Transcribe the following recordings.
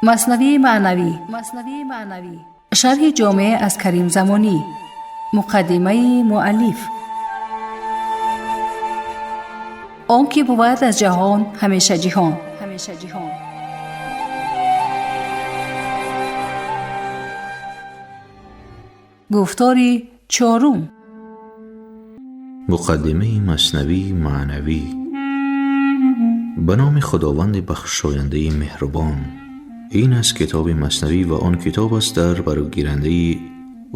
Маснавии маънавӣ, шарҳи ҷомеъ аз Карим Замонӣ, муқаддимаи муаллиф. Он ки бувад аз ҷаҳон ҳамеша ҷиҳон. Гуфтори чорум. Муқаддимаи маснавии маънавӣ. Ба номи Худованди бахшояндаи меҳрубон. Ин аст китоби маснавӣ ва он китоб аст дар баргирандаи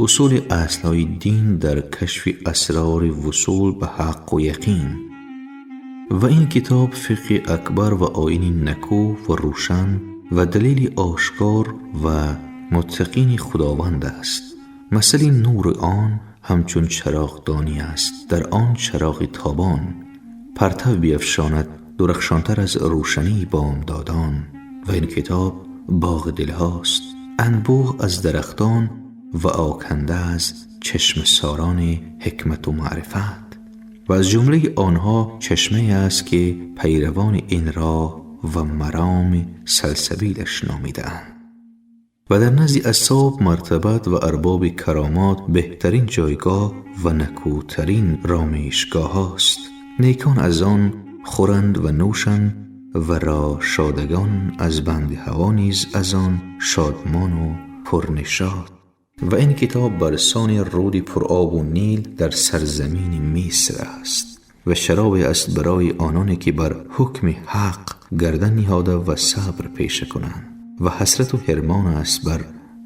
усули аслҳои дин дар кашфи асрори вусул ба ҳаққу яқин. Ва ин китоб фиқҳи акбар ва оини накӯ ва рӯшан ва далели ошкор ва муттақини Худованд аст. Масали нури он ҳамчун чароғдонӣ аст, дар он чароғи тобон партав биафшонад дурахшонтар аз рӯшании бомдодон. Ва ин китоб боғи дилҳост, анбӯҳ аз дарахтон ва оканда аз чашмасорони ҳикмату маърифат. Ва аз ҷумлаи онҳо чашмае аст, ки пайравони ин роҳ ва мароми салсабилаш номидаанд. Ва дар назди асҳоб мартабат ва арбоби каромот беҳтарин ҷойгоҳ ва накӯтарин ромишгоҳҳост. Некон аз он хӯранд ва нӯшанд ва шодагон аз банди ҳаво низ аз он шодмону пурнишод. Ва ин китоб бар сони руди пуробу Нил дар сарзамини Миср аст ва шаробе аст барои ононе ки бар ҳукми ҳақ гардан ниҳода ва сабр пеша кунанд, ва ҳасрату ҳирмон аст бар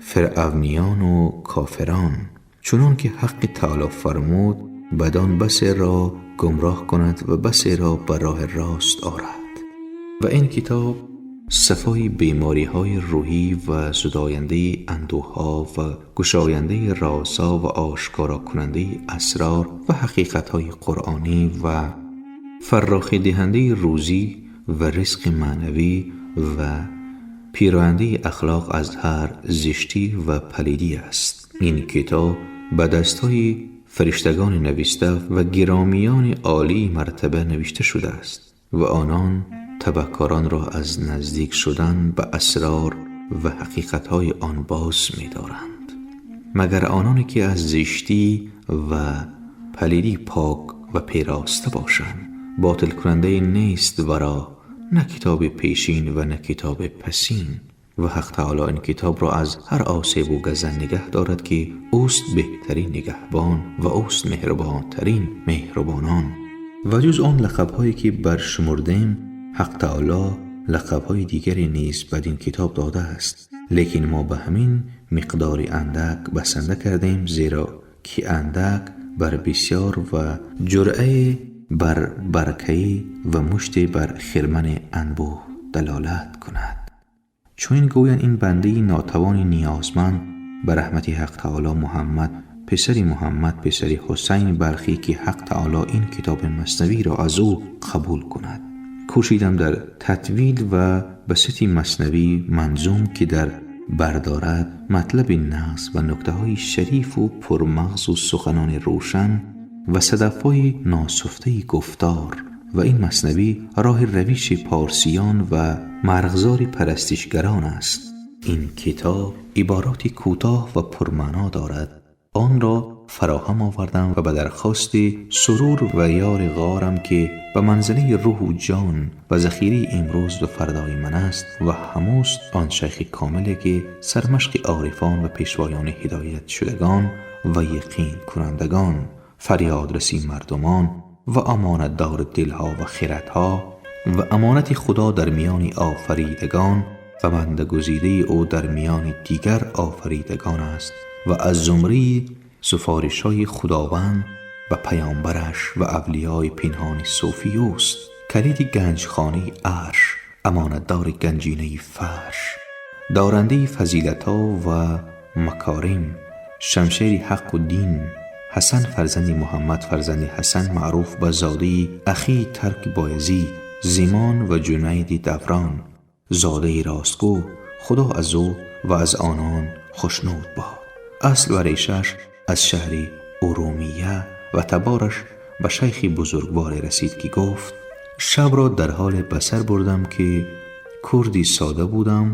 фиръавниёну кофирон, чунон ки ҳаққи таоло фармуд: бадон басеро гумроҳ кунад ва басеро ба роҳи рост орад. Ва ин китоб сафои бемориҳои рӯҳӣ ва зудояндаи андӯҳҳо ва кушояндаи розҳо ва ошкорокунандаи асрор ва ҳақиқатҳои қуръонӣ ва фаррохидиҳандаи рӯзӣ ва ризқи маънавӣ ва пирояндаи ахлоқ аз ҳар зиштӣ ва палидӣ аст. Ин китоб ба дастҳои фариштагони нависта ва гиромиёни олии мартаба навишта шудааст ва онон табаккоронро аз наздик шудан ба асрор ва ҳақиқатҳои он боз медоранд, магар ононе ки аз зиштӣ ва палидӣ пок ва пероста бошанд. Ботилкунандае нест варо на китоби пешин ва на китоби пасин. Ва ҳақ таоло ин китобро аз ҳар осебу газанд нигаҳ дорад, ки ӯст беҳтарин нигаҳбон ва ӯст меҳрубонтарин меҳрубонон. Ва ҷуз он лақабҳое ки баршумурдем, ҳақ таоло лақабҳои дигаре низ бадин китоб додааст, лекин мо ба ҳамин миқдори андак басанда кардем, зеро ки андак бар бисёр ва ҷуръае бар баракаӣ ва муште бар хирмани анбӯҳ далолат кунад. Чунин гӯянд: ин бандаи нотавони ниёзманд ба раҳмати ҳақ таоло Муҳаммад писари Муҳаммад писари Ҳусайн Балхӣ, ки ҳақ таоло ин китоби маснавиро аз ӯ қабул кунад. Кӯшидам дар татвил ва басити маснавӣ манзум, ки дар бардорад матлаби нағз ва нуктаҳои шарифу пурмағзу суханони рӯшан ва садафҳои носуфтаи гуфтор. Ва ин маснавӣ роҳи равиши порсиён ва марғзори парастишгарон аст. Ин китоб ибороти кӯтоҳ ва пурмаъно дорад. Онро фароҳам овардам ва ба дархости сурур ва ёри ғорам, ки ба манзилаи рӯҳу ҷон ва захираи имрӯз ва фардои ман аст ва ҳамӯст он шайхи комиле, ки сармашқи орифон ва пешвоёни ҳидоятшудагон ва яқинкунандагон, фарёдраси мардумон ва амонатдори дилҳо ва хирадҳо ва амонати Худо дар миёни офаридагон ва бандагузидаи ӯ дар миёни дигар офаридагон аст ва аз зумраи суфоришҳои Худованд ба паёмбараш ва авлиёи пинҳони суфӣ ӯст, калиди ганҷхонаи арш, амонатдори ганҷинаи фарш, дорандаи фазилатҳо ва макорим, шамшери ҳаққу дин, Ҳасан фарзанди Муҳаммад фарзанди Ҳасан, маъруф ба зодаи ахии Тарки Боязид, Зимон ва Ҷунайди Даврон, зодаи ростгӯ, Худо аз ӯ ва аз онон хушнуд бод. Асл ва решааш аз шаҳри Урумия ва табораш ба шайхи бузургворе расид, ки гуфт: шабро дар ҳоле ба сар бурдам, ки курди сода будам.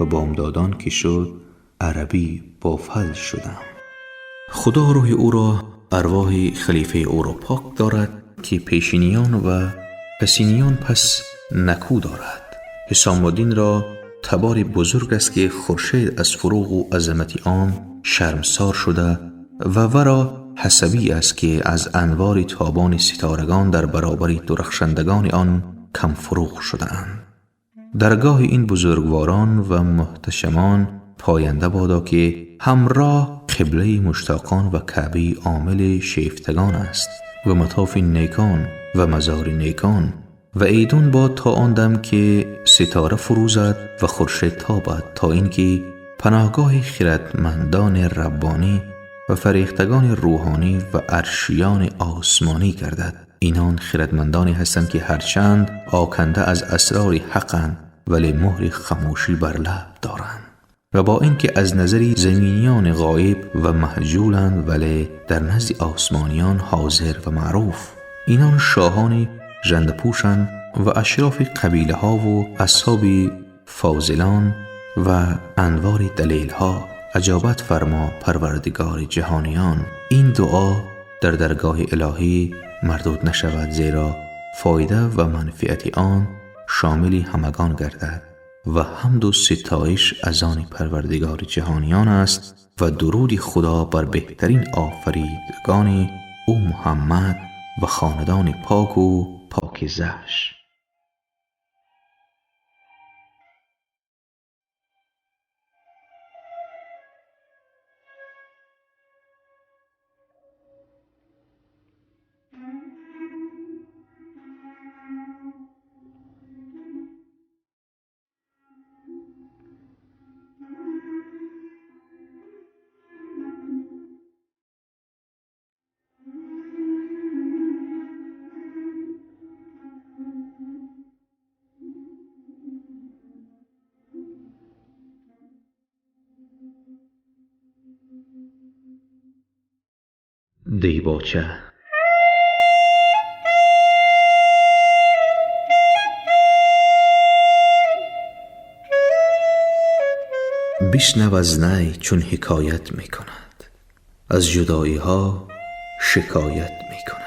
و بامدادان که شد عربی با فضل شدم. خدا روح او را، ارواح خلیفه او را پاک دارد که پیشینیان و پسینیان پس نکو دارد. حسام الدین را تبار بزرگ است که خورشید از فروغ و عظمت آن شرمسار شده و ورا حسبی است که از انوار تابان ستارگان در برابر درخشندگان آن کم فروغ شده‌اند. درگاه این بزرگواران و محتشمان پاینده بادا که همراه قبله مشتاقان و کعبه عامل شیفتگان است و مطاف نیکان و مزار نیکان و ایدون باد تا آن دم که ستاره فروزد و خورشید تابد، تا اینکه پناهگاه خردمندان ربانی و فریختگان روحانی و عرشیان آسمانی گردد. اینان خردمندانی هستند که هرچند آکنده از اسرار حقند ولی مهر خاموشی بر لب دارند و با اینکه از نظر زمینیان غایب و محجولند ولی در نزد آسمانیان حاضر و معروف. اینان شاهان ژنده‌پوشند و اشراف قبیله ها و اصحاب فاضلان و انوار دلیل ها. اجابت فرما پروردگار جهانیان. این دعا در درگاه الهی مردود نشود، زیرا فایده و منفعت آن شامل همگان گردد و حمد و ستایش از آن پروردگار جهانیان است و درود خدا بر بهترین آفریدگان او محمد و خاندان پاک و پاکیزه‌اش. دیباچه. بشنو از نی چون حکایت می کند، از جدایی ها شکایت می کند.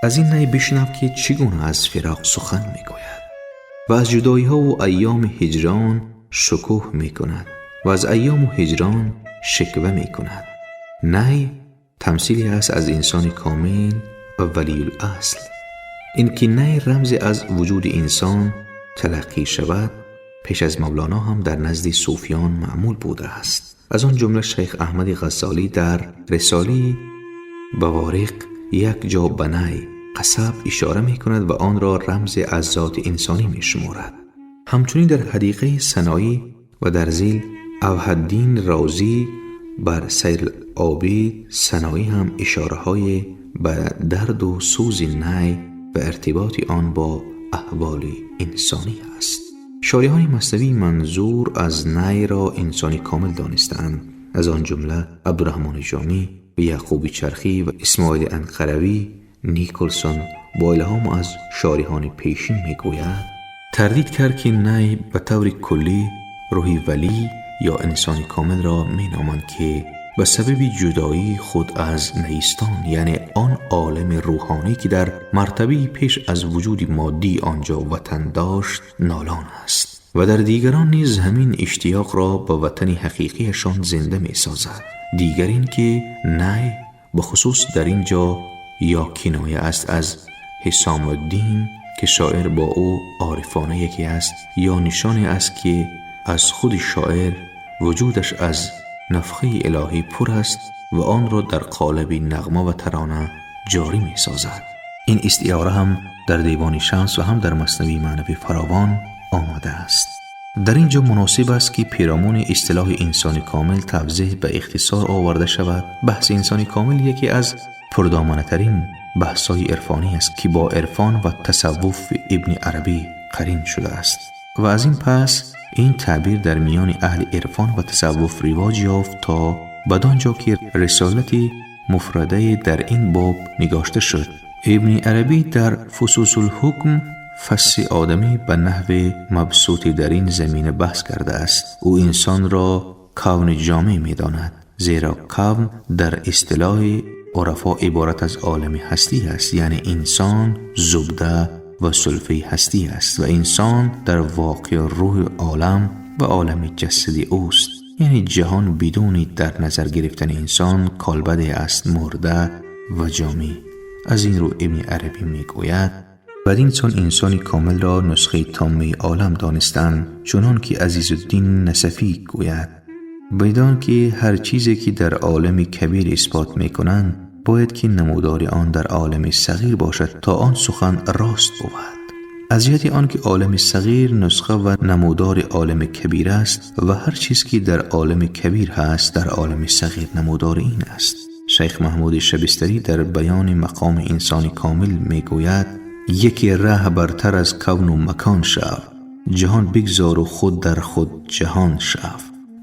از این نی بشنو که چگونه از فراق سخن می گوید و از جدایی ها و ایام هجران شکوه می کند و از ایام هجران شکوه می کند. نی تمثیلی است از انسان کامل و ولی الاصل. اینکه نی رمز از وجود انسان تلقی شود پیش از مولانا هم در نزد صوفیان معمول بوده است. از آن جمله شیخ احمد غزالی در رساله بوارق یک جا به نی قصب اشاره می کند و آن را رمز از ذات انسانی می شمارد. همچنین در حدیقه سنایی و در ذیل اوحدین رازی بر سیر العابد سنایی هم اشاره های به درد و سوز نی و ارتباط آن با احوال انسانی است. شارحان مثنوی منظور از نی را انسانی کامل دانستند. از آن جمله عبدالرحمن جامی و یعقوب چرخی و اسماعیل انقروی. نیکلسون با الهام از شارحان پیشین میگوید تردید کرد که نی به طور کلی روح ولی یا انسان کامل را می نامند که به سبب جدایی خود از نیستان، یعنی آن عالم روحانی که در مرتبه پیش از وجود مادی آنجا وطن داشت، نالان است و در دیگران نیز همین اشتیاق را به وطن حقیقیشان زنده می سازد. دیگر این که نی به خصوص در اینجا یا کنایه است از حسام الدین که شاعر با او عارفانه یکی است، یا نشانه است که از خود شاعر وجودش از نفخه الهی پر است و آن را در قالب نغمه و ترانه جاری می سازد. این استعاره هم در دیوان شمس و هم در مثنوی معنوی فراوان آمده است. در اینجا مناسب است که پیرامون اصطلاح انسان کامل توضیح به اختصار آورده شود. بحث انسان کامل یکی از پردامنه‌ترین بحث‌های عرفانی است که با عرفان و تصوف ابن عربی قرین شده است و از این پس این تعبیر در میان اهل عرفان و تصوف رواج یافت تا بدانجا که رسالت مفرده در این باب نگاشته شد. ابن عربی در فصوص الحکم فص آدمی به نحو مبسوطی در این زمینه بحث کرده است. او انسان را کون جامع می داند، زیرا کون در اصطلاح عرفا عبارت از عالم هستی است، یعنی انسان زبده و سلفه هستی است و انسان در واقع روح عالم و عالم جسدی اوست، یعنی جهان بدون در نظر گرفتن انسان کالبد است مرده و جامع. از این رو ابن عربی می گوید بدین سان انسان کامل را نسخه تامه عالم دانستند، چنان که عزیزالدین نصفی گوید بدان که هر چیزی که در عالم کبیر اثبات میکنند باید که نمودار آن در عالم صغیر باشد تا آن سخن راست بود. از جهت آنکه عالم صغیر نسخه و نمودار عالم کبیر است و هر چیز که در عالم کبیر هست در عالم صغیر نمودار این است. شیخ محمود شبستری در بیان مقام انسان کامل میگوید یکی ره برتر از کون و مکان شو، جهان بگذار و خود در خود جهان شو.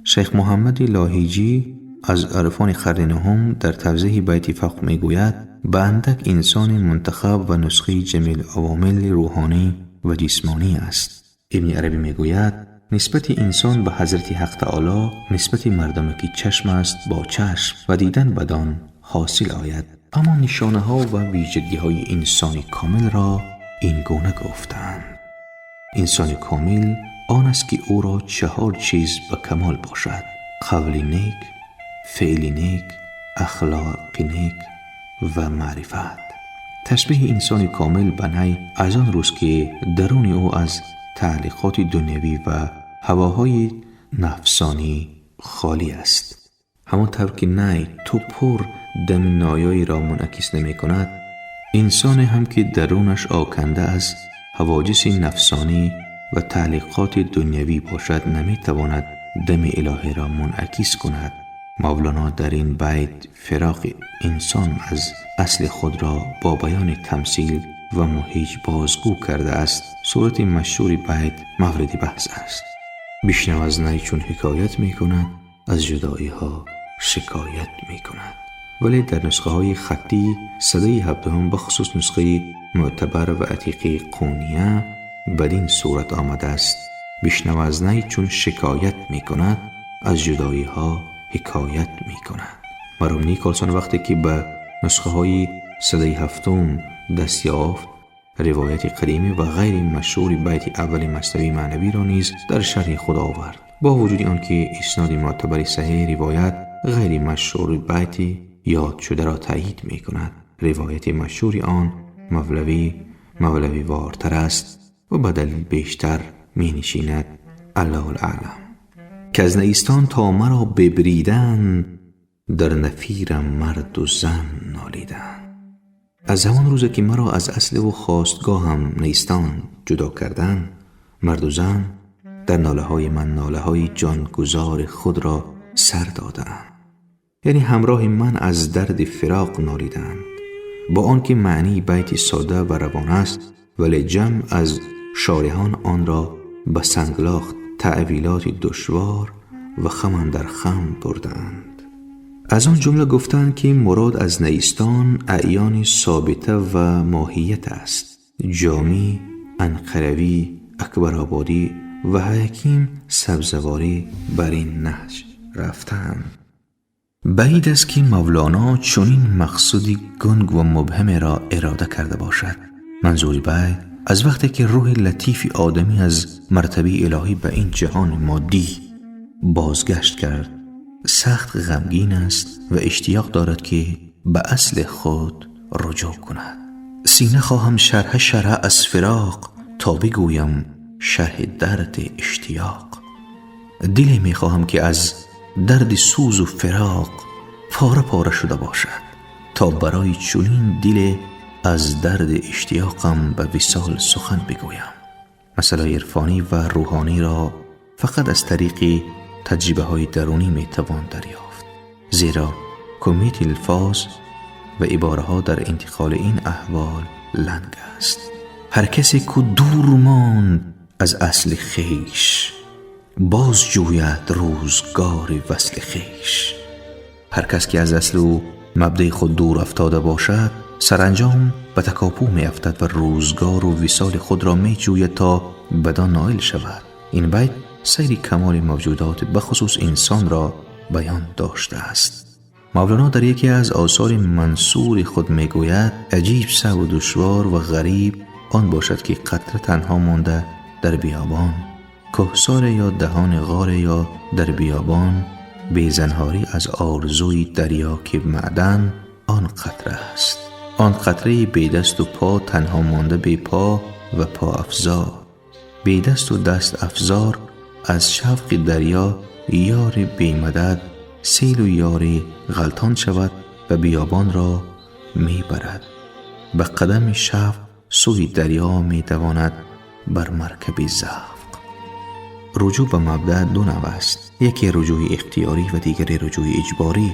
شیخ محمد لاهیجی از عارفان قرن نهم در توضیح بیت فوق میگوید به اندک انسان منتخب و نسخه جمیع عوامل روحانی و جسمانی است. ابن عربی میگوید نسبت انسان به حضرت حق تعالی نسبت مردم که چشم است با چشم و دیدن بدان حاصل آید. اما نشانه ها و ویژگی های انسان کامل را این گونه گفتند. انسان کامل آن است که او را 4 چیز به کمال باشد: قول نیک، فعل نیک، اخلاق نیک و معرفت. تشبیه انسان کامل به نی از آن روز که درون او از تعلیقات دنیوی و هواهای نفسانی خالی است. همانطور که نی تو پر دم نایایی را منعکس نمی کند، انسان هم که درونش آکنده از هواجس نفسانی و تعلیقات دنیوی باشد نمی تواند دم الهی را منعکس کند. مولانا در این بیت فراق انسان از اصل خود را با بیان تمثیل و مهیج بازگو کرده است. صورت مشهور بیت مورد بحث است. بشنو از نی چون حکایت می کند، از جدایی ها شکایت می کند. ولی در نسخه های خطی سده 17 بخصوص نسخه معتبر و عتیقه قونیه بدین صورت آمده است: بشنو از نی چون شکایت می کند، از جدایی ها حکایت می کند. مرحوم نیکلسون وقتی که به نسخه های سده 7 دست یافت، روایت قدیمی و غیر مشهور بیت اول مثنوی معنوی را نیز در شرح خود آورد، با وجود آنکه اسناد معتبر صحیح روایت غیر مشهور بیت یاد شده را تایید می کند. روایت مشهور آن مولوی وارتر است و به دلیل بیشتر می نشیند. الله اعلم. که از نیستان تا مرا ببریدن، در نفیرم مرد و زن نالیدن. از همان روزه که مرا از اصل و خواستگاهم نیستان جدا کردن، مرد و زن در ناله های من ناله های جانگزار خود را سر دادند، یعنی همراه من از درد فراق نالیدند. با آنکه معنی بیت ساده و روان است، ولی جمع از شارحان آن را به سنگلاخ تأویلات دشوار و خم اندر خم بردند. از آن جمله گفتند که مراد از نیستان اعیان ثابته و ماهیت است. جامی، انقروی، اکبر آبادی و حکیم سبزواری بر این نهج رفتند. بعید است که مولانا چنین مقصودی گنگ و مبهم را اراده کرده باشد. منظور بعید از وقتی که روح لطیف آدمی از مرتبه الهی به این جهان مادی بازگشت کرد، سخت غمگین است و اشتیاق دارد که به اصل خود رجوع کند. سینه خواهم شرح شرح از فراق، تا بگویم شرح درد اشتیاق. دلی می خواهم که از درد سوز و فراق پاره پاره شده باشد، تا برای چنین دل از درد اشتیاقم به وصال سخن بگویم. مسئله عرفانی و روحانی را فقط از طریق تجربه های درونی می توان دریافت، زیرا کمیت الفاظ و عباره ها در انتقال این احوال لنگ است. هر کسی که دور ماند از اصل خویش، باز جوید روزگار وصل خویش. هر کس که از اصل و مبدأ خود دور افتاده باشد، سرانجام به تکاپو می افتد و روزگار و وصال خود را می جوید تا بدان نائل شود. این بیت سیر کمال موجودات بخصوص انسان را بیان داشته است. مولانا در یکی از آثار منصور خود می گوید عجیب صعب و دشوار و غریب آن باشد که قطره تنها مانده در بیابان، کهسار یا دهان غار یا در بیابان، بی زنهاری از آرزوی دریا که معدن آن قطره است. آن قطره بی دست و پا تنها مانده بی پا و پا افزار، بی دست و دست افزار از شوق دریا یار بی مدد سیل و یاری غلطان شود و بیابان را می برد. به قدم شوق سوی دریا می دواند بر مرکب ذوق. رجوع به مبدأ دو نوع است، یکی رجوع اختیاری و دیگری رجوع اجباری.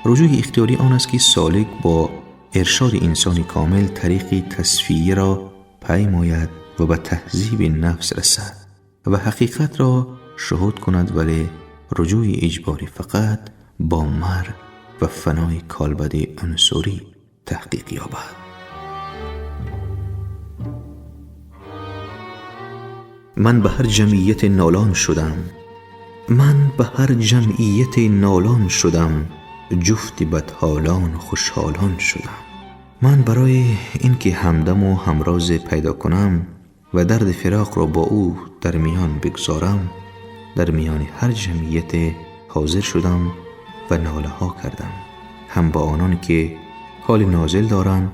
رجوع اختیاری آن است که سالک با ارشاد انسان کامل طریق تصفیه را پیماید و به تهذیب نفس رسد و حقیقت را شهود کند، ولی رجوع اجباری فقط با مرگ و فنای کالبد عنصری تحقیق یابد. من به هر جمعیت نالان شدم، من به هر جمعیت نالان شدم، جفت بدحالان خوشحالان شدم. من برای اینکه همدم و همراز پیدا کنم و درد فراق را با او در میان بگذارم، در میان هر جمعیت حاضر شدم و ناله ها کردم. هم با آنان که حال نازل دارند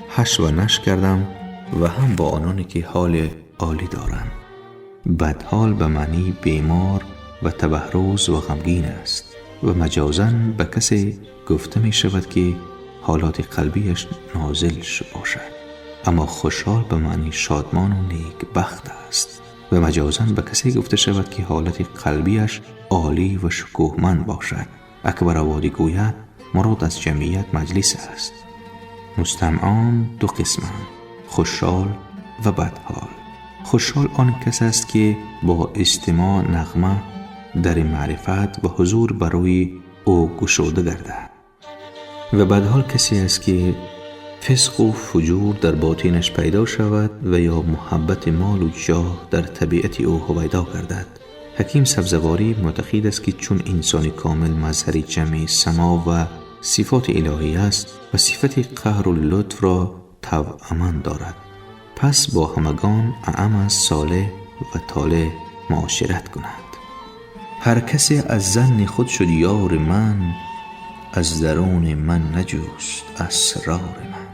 حش و نش کردم و هم با آنان که حال عالی دارند. بدحال به معنی بیمار و تبهروز و غمگین است و مجازاً به کسی گفته می شود که حالات قلبیش نازل باشد، اما خوشحال به معنی شادمان و نیک بخت است و مجازاً به کسی گفته شود که حالت قلبیش عالی و شکوهمند باشد. اکبر آبادی گوید مراد از جمعیت مجلس است. مستمعان دو قسمند، خوشحال و بدحال. خوشحال آن کس است که با استماع نغمه در معرفت و حضور برای او گشوده گردد، و بدحال کسی است که فسق و فجور در باطنش پیدا شود و یا محبت مال و جاه در طبیعت او هویدا گردد. حکیم سبزواری معتقد است که چون انسان کامل مظهر جمع سما و صفات الهی است و صفت قهر و لطف را توأما دارد، پس با همگان اعم از صالح و طالح معاشرت کند. هر کسی از ظن خود شد یار من، از درون من نجست اسرار من.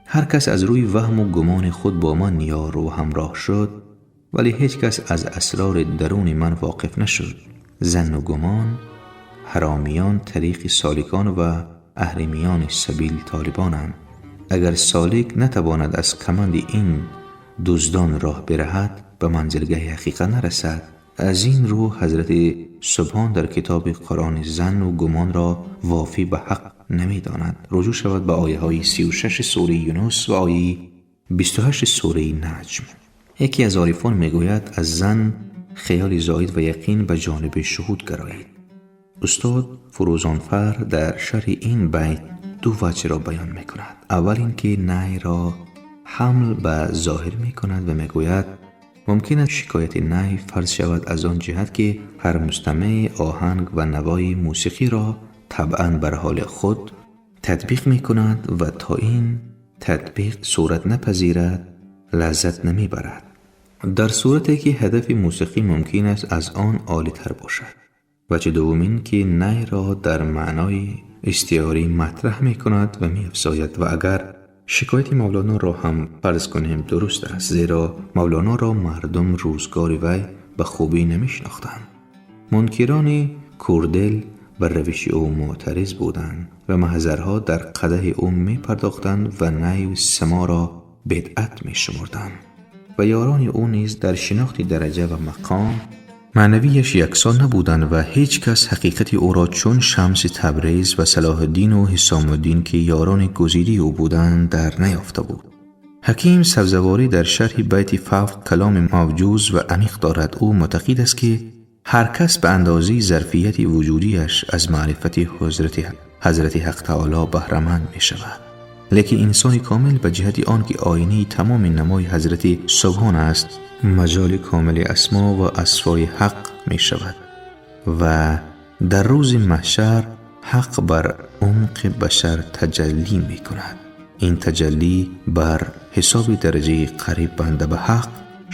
هر کس از روی وهم و گمان خود با من یار و همراه شد، ولی هیچ کس از اسرار درون من واقف نشد. ظن و گمان حرامیان طریق سالکان و اهریمیان سبیل طالبانند. اگر سالک نتواند از کمند این دزدان راه برهد، به منزلگه حقیقت نرسد. از این رو حضرت سبحان در کتاب قرآن ظن و گمان را وافی به حق نمی‌داند. رجوع شود به آیه های 36 سوره یونس و آیه 28 سوره نجم. یکی از عارفان میگوید از ظن خیال زاید و یقین به جانب شهود گرایید. استاد فروزانفر در شرح این بیت دو وجه را بیان میکند. اول اینکه نی را حمل به ظاهر میکند و میگوید ممکن است شکایت نی فرض شود از آن جهت که هر مستمع آهنگ و نوای موسیقی را طبعاً بر حال خود تطبیق میکند و تا این تطبیق صورت نپذیرد لذت نمیبرد، در صورتی که هدف موسیقی ممکن است از آن عالی تر باشد. وجه دوم این که نی را در معنای استعاری مطرح میکند و میافزاید و اگر شکایت مولانا را هم فرض کنیم درست است، زیرا مولانا را مردم روزگار وی به خوبی نمیشناختند. منکران کوردل بر روش او معترض بودند و محضرها در قدح او می پرداختند و نی و سما را بدعت می شمردند و یاران او نیز در شناخت درجه و مقام معنویش یکسان نبودند و هیچ کس حقیقت او را چون شمس تبریز و صلاح الدین و حسام الدین که یاران گزیده او بودند در نیافته بود. حکیم سبزواری در شرح بیت فوق کلام موجوز و عمیق دارد. او معتقد است که هر کس به اندازه ظرفیت وجودیش از معرفت حضرت حق تعالی بهره‌مند می شود. Лекин инсони комил ба ҷиҳати он ки оинаи тамоми намои ҳазрати Субҳон аст, маҷоли комили асмо ва асфои ҳақ мешавад ва дар рӯзи маҳшар ҳақ бар умқи башар таҷаллӣ мекунад. Ин таҷаллӣ бар ҳисоби дараҷаи қариб банда ба ҳақ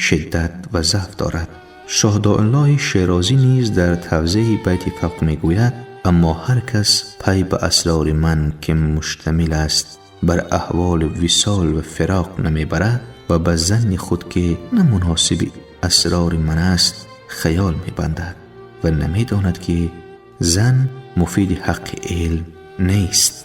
шиддат ва заъф дорад. Шоҳдоуллоҳи Шерозӣ низ дар тавзеҳи байти фавқ мегӯяд: аммо ҳар кас пай ба асрори ман, ки муштамил аст бар аҳволи висол ва фироқ, намебарад ва ба занни худ, ки на муносиби асрори ман аст, хаёл мебандад ва намедонад, ки зан муфиди ҳаққи илм нест.